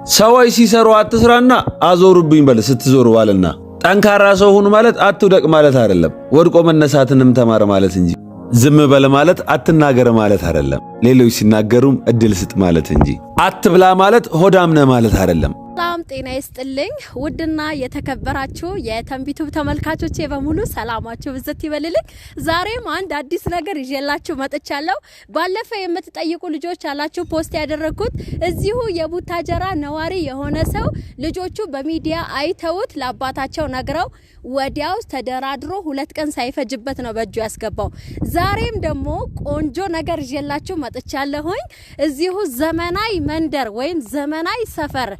ሰዎች ሲሰሩ አትስራና አዞሩብኝ በል ስትዞር ዋልና። ጠንካራ ሰው ሁን ማለት አትውደቅ ማለት አይደለም፣ ወድቆ መነሳትንም ተማር ማለት እንጂ። ዝም በል ማለት አትናገር ማለት አይደለም፣ ሌሎች ሲናገሩም እድል ስጥ ማለት እንጂ። አትብላ ማለት ሆዳም ነህ ማለት አይደለም። ሰላም ጤና ይስጥልኝ። ውድና የተከበራችሁ የተንቢቱብ ተመልካቾቼ በሙሉ ሰላማችሁ ብዝት ይበልልኝ። ዛሬም አንድ አዲስ ነገር ይዤላችሁ መጥቻለሁ። ባለፈ የምትጠይቁ ልጆች አላችሁ፣ post ያደረግኩት እዚሁ የቡታጀራ ነዋሪ የሆነ ሰው ልጆቹ በሚዲያ አይተውት ለአባታቸው ነግረው ወዲያው ተደራድሮ 2 ቀን ሳይፈጅበት ነው በእጁ ያስገባው። ዛሬም ደግሞ ቆንጆ ነገር ይዤላችሁ መጥቻለሁኝ። እዚሁ ዘመናዊ መንደር ወይም ዘመናዊ ሰፈር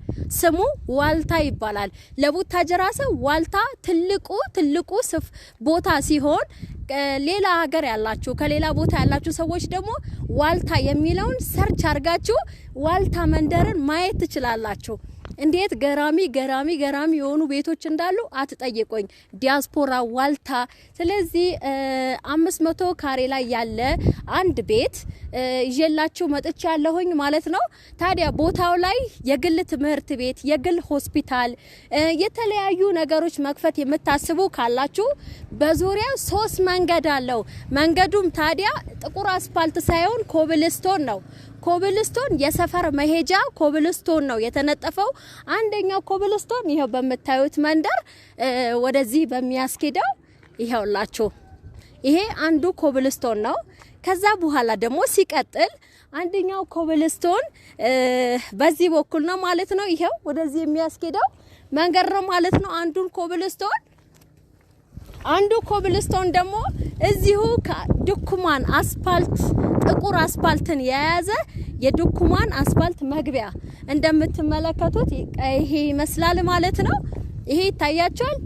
ስሙ ዋልታ ይባላል። ለቡታጀራ ሰው ዋልታ ትልቁ ትልቁ ስፍ ቦታ ሲሆን ሌላ ሀገር ያላችሁ፣ ከሌላ ቦታ ያላችሁ ሰዎች ደግሞ ዋልታ የሚለውን search አድርጋችሁ ዋልታ መንደርን ማየት ትችላላችሁ። እንዴት ገራሚ ገራሚ ገራሚ የሆኑ ቤቶች እንዳሉ አትጠይቁኝ። ዲያስፖራ ዋልታ። ስለዚህ 500 ካሬ ላይ ያለ አንድ ቤት ይዤላችሁ መጥቻለሁኝ ማለት ነው። ታዲያ ቦታው ላይ የግል ትምህርት ቤት፣ የግል ሆስፒታል፣ የተለያዩ ነገሮች መክፈት የምታስቡ ካላችሁ በዙሪያው ሶስት መንገድ አለው። መንገዱም ታዲያ ጥቁር አስፓልት ሳይሆን ኮብልስቶን ነው። ኮብልስቶን የሰፈር መሄጃ ኮብልስቶን ነው የተነጠፈው። አንደኛው ኮብልስቶን ይኸው በምታዩት መንደር ወደዚህ በሚያስኬደው ይኸውላችሁ፣ ይሄ አንዱ ኮብልስቶን ነው። ከዛ በኋላ ደግሞ ሲቀጥል አንደኛው ኮብልስቶን በዚህ በኩል ነው ማለት ነው። ይኸው ወደዚህ የሚያስኬደው መንገድ ነው ማለት ነው። አንዱን ኮብልስቶን አንዱ ኮብልስቶን ደግሞ እዚሁ ድኩማን አስፓልት፣ ጥቁር አስፓልትን የያዘ የድኩማን አስፓልት መግቢያ እንደምትመለከቱት ይሄ ይመስላል ማለት ነው። ይሄ ይታያችኋል።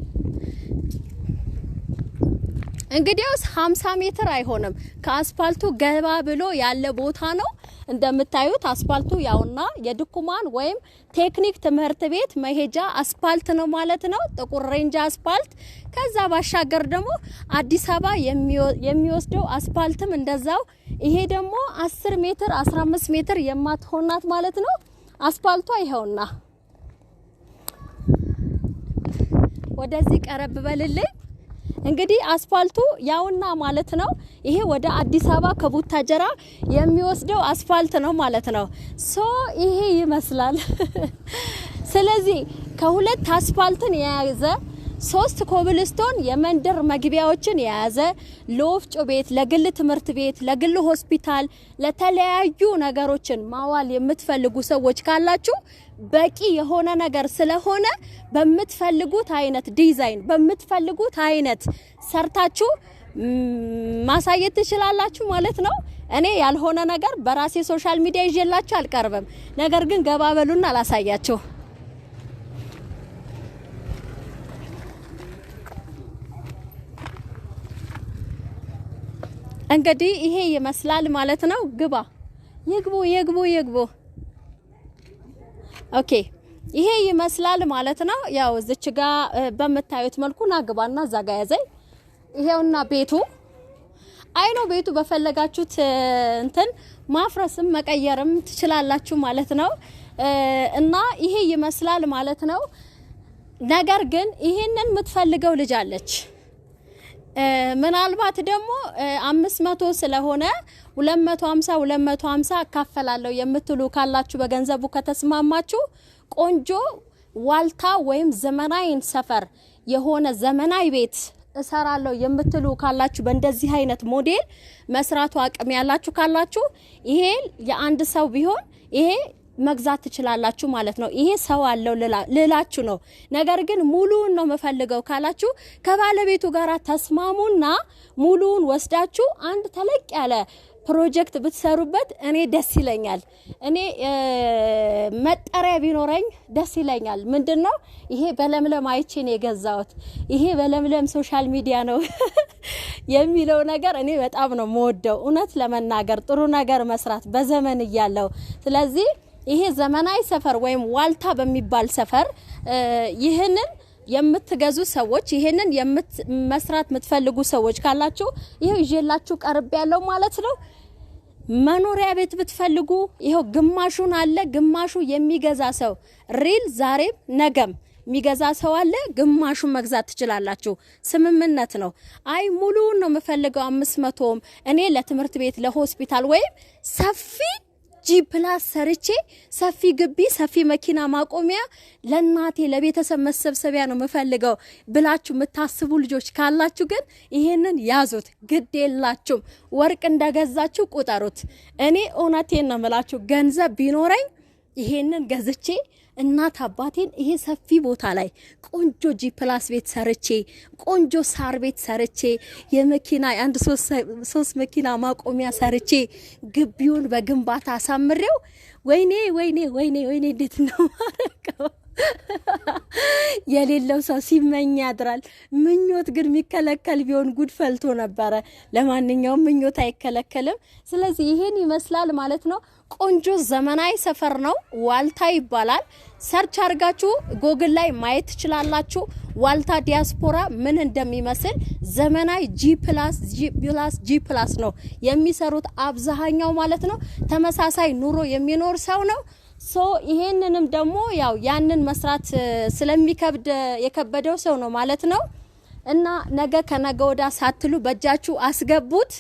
እንግዲያውስ 50 ሜትር አይሆንም ከአስፓልቱ ገባ ብሎ ያለ ቦታ ነው። እንደምታዩት አስፓልቱ ያውና የድኩማን ወይም ቴክኒክ ትምህርት ቤት መሄጃ አስፓልት ነው ማለት ነው። ጥቁር ሬንጅ አስፓልት። ከዛ ባሻገር ደግሞ አዲስ አበባ የሚወስደው አስፓልትም እንደዛው። ይሄ ደግሞ 10 ሜትር፣ 15 ሜትር የማትሆናት ማለት ነው። አስፓልቷ ይኸውና፣ ወደዚህ ቀረብ በልልኝ። እንግዲህ አስፋልቱ ያውና ማለት ነው። ይሄ ወደ አዲስ አበባ ከቡታጀራ የሚወስደው አስፋልት ነው ማለት ነው። So ይሄ ይመስላል። ስለዚህ ከሁለት አስፋልትን የያዘ፣ ሶስት ኮብልስቶን የመንደር መግቢያዎችን የያዘ፣ ለወፍጮ ቤት፣ ለግል ትምህርት ቤት፣ ለግል ሆስፒታል፣ ለተለያዩ ነገሮችን ማዋል የምትፈልጉ ሰዎች ካላችሁ በቂ የሆነ ነገር ስለሆነ በምትፈልጉት አይነት ዲዛይን፣ በምትፈልጉት አይነት ሰርታችሁ ማሳየት ትችላላችሁ ማለት ነው። እኔ ያልሆነ ነገር በራሴ social media ይዤላችሁ አልቀርብም። ነገር ግን ገባ በሉና አላሳያችሁ። እንግዲህ ይሄ ይመስላል ማለት ነው። ግባ፣ ይግቡ፣ ይግቡ፣ ይግቡ። Okay፣ ይሄ ይመስላል ማለት ነው። ያው እዚች ጋ በምታዩት መልኩ ና ግባና እዛ ጋ ያዘኝ። ይሄውና ቤቱ አይኖ ቤቱ በፈለጋችሁት እንትን ማፍረስም መቀየርም ትችላላችሁ ማለት ነው። እና ይሄ ይመስላል ማለት ነው። ነገር ግን ይሄንን የምትፈልገው ልጅ አለች። ምናልባት ደግሞ 500 ስለሆነ 250 250 አካፈላለሁ የምትሉ ካላችሁ፣ በገንዘቡ ከተስማማችሁ፣ ቆንጆ ዋልታ ወይም ዘመናዊን ሰፈር የሆነ ዘመናዊ ቤት እሰራለሁ የምትሉ ካላችሁ፣ በእንደዚህ አይነት ሞዴል መስራቱ አቅም ያላችሁ ካላችሁ፣ ይሄ የአንድ ሰው ቢሆን ይሄ መግዛት ትችላላችሁ ማለት ነው። ይሄ ሰው አለው ልላችሁ ነው። ነገር ግን ሙሉውን ነው የምፈልገው ካላችሁ ከባለቤቱ ጋር ተስማሙና ሙሉውን ወስዳችሁ አንድ ተለቅ ያለ ፕሮጀክት ብትሰሩበት እኔ ደስ ይለኛል። እኔ መጠሪያ ቢኖረኝ ደስ ይለኛል። ምንድን ነው ይሄ በለምለም አይቼ ነው የገዛሁት፣ ይሄ በለምለም social media ነው የሚለው ነገር እኔ በጣም ነው የምወደው። እውነት ለመናገር ጥሩ ነገር መስራት በዘመን እያለው፣ ስለዚህ ይሄ ዘመናዊ ሰፈር ወይም ዋልታ በሚባል ሰፈር ይህንን የምትገዙ ሰዎች፣ ይህንን መስራት የምትፈልጉ ሰዎች ካላችሁ ይሄው ይዤላችሁ ቀርብ ያለው ማለት ነው። መኖሪያ ቤት ብትፈልጉ ይኸው ግማሹን አለ፣ ግማሹ የሚገዛ ሰው real ዛሬም ነገም የሚገዛ ሰው አለ። ግማሹን መግዛት ትችላላችሁ። ስምምነት ነው። አይ ሙሉውን ነው የምፈልገው 500ም እኔ ለትምህርት ቤት፣ ለሆስፒታል ወይም ሰፊ G+ ሰርቼ፣ ሰፊ ግቢ፣ ሰፊ መኪና ማቆሚያ ለእናቴ ለቤተሰብ መሰብሰቢያ ነው የምፈልገው ብላችሁ የምታስቡ ልጆች ካላችሁ ግን ይሄንን ያዙት። ግድ የላችሁም። ወርቅ እንደገዛችሁ ቁጠሩት። እኔ እውነቴን ነው የምላችሁ፣ ገንዘብ ቢኖረኝ ይሄንን ገዝቼ እናት አባቴን ይሄ ሰፊ ቦታ ላይ ቆንጆ G+ ቤት ሰርቼ፣ ቆንጆ ሳር ቤት ሰርቼ፣ የመኪና አንድ ሶስት መኪና ማቆሚያ ሰርቼ፣ ግቢውን በግንባታ አሳምሬው፣ ወይኔ ወይኔ ወይኔ ወይኔ፣ እንዴት ነው ማረገው? የሌለው ሰው ሲመኝ ያድራል። ምኞት ግን የሚከለከል ቢሆን ጉድ ፈልቶ ነበረ። ለማንኛውም ምኞት አይከለከልም። ስለዚህ ይሄን ይመስላል ማለት ነው። ቆንጆ ዘመናዊ ሰፈር ነው። ዋልታ ይባላል። Search አድርጋችሁ ጎግል ላይ ማየት ትችላላችሁ። ዋልታ ዲያስፖራ ምን እንደሚመስል። ዘመናዊ G+G+G+ ነው የሚሰሩት አብዛኛው ማለት ነው። ተመሳሳይ ኑሮ የሚኖር ሰው ነው። So ይሄንንም ደግሞ ያው ያንን መስራት ስለሚከብድ የከበደው ሰው ነው ማለት ነው። እና ነገ ከነገ ወዲያ ሳትሉ በእጃችሁ አስገቡት።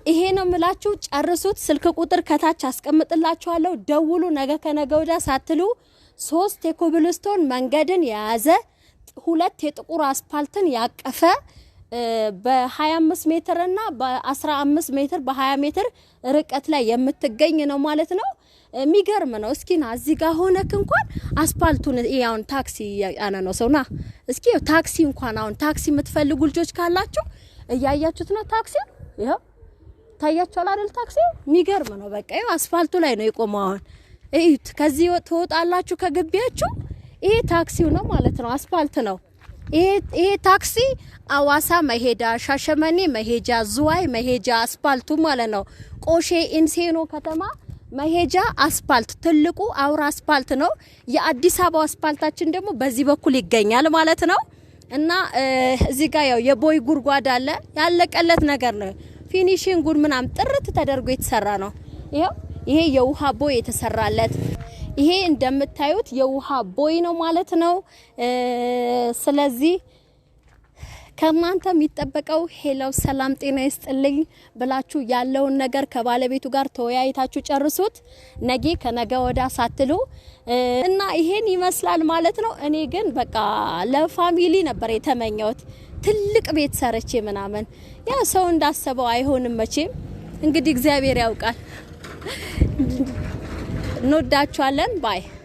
ይሄ ነው የምላችሁ። ጨርሱት። ስልክ ቁጥር ከታች አስቀምጥላችኋለሁ። ደውሉ። ነገ ከነገ ወዲያ ሳትሉ ሶስት የኮብልስቶን መንገድን የያዘ፣ ሁለት የጥቁር አስፓልትን ያቀፈ፣ በ25 ሜትር እና በ15 ሜትር፣ በ20 ሜትር ርቀት ላይ የምትገኝ ነው ማለት ነው። የሚገርም ነው። እስኪ ና፣ እዚህ ጋር ሆነክ እንኳን አስፓልቱን አሁን ታክሲ ያነ ነው ሰው፣ ና እስኪ ታክሲ እንኳን፣ አሁን ታክሲ የምትፈልጉ ልጆች ካላችሁ እያያችሁት ነው። ታክሲ ይኸው ታያችኋል አይደል? ታክሲ የሚገርም ነው። በቃ ይኸው አስፋልቱ ላይ ነው የቆመው። አሁን እዩት። ከዚህ ትወጣላችሁ ከግቢያችሁ፣ ይሄ ታክሲው ነው ማለት ነው። አስፋልት ነው። ይሄ ታክሲ አዋሳ መሄጃ፣ ሻሸመኔ መሄጃ፣ ዝዋይ መሄጃ አስፋልቱ ማለት ነው። ቆሼ ኢንሴኖ ከተማ መሄጃ አስፋልት፣ ትልቁ አውራ አስፋልት ነው። የአዲስ አበባ አስፋልታችን ደግሞ በዚህ በኩል ይገኛል ማለት ነው። እና እዚህ ጋር ያው የቦይ ጉድጓድ አለ። ያለቀለት ነገር ነው። Finishing ኡን ምናምን ጥርት ተደርጎ የተሰራ ነው። ይሄው ይሄ የውሃ ቦይ የተሰራለት፣ ይሄ እንደምታዩት የውሃ ቦይ ነው ማለት ነው። ስለዚህ ከእናንተ የሚጠበቀው hello፣ ሰላም ጤና ይስጥልኝ ብላችሁ ያለውን ነገር ከባለቤቱ ጋር ተወያይታችሁ ጨርሱት። ነገ ከነገ ወዲያ ሳትሉ። እና ይሄን ይመስላል ማለት ነው። እኔ ግን በቃ ለ family ነበር የተመኘሁት ትልቅ ቤት ሰርቼ ምናምን። ያ ሰው እንዳሰበው አይሆንም መቼም። እንግዲህ እግዚአብሔር ያውቃል። እንወዳችኋለን። Bye.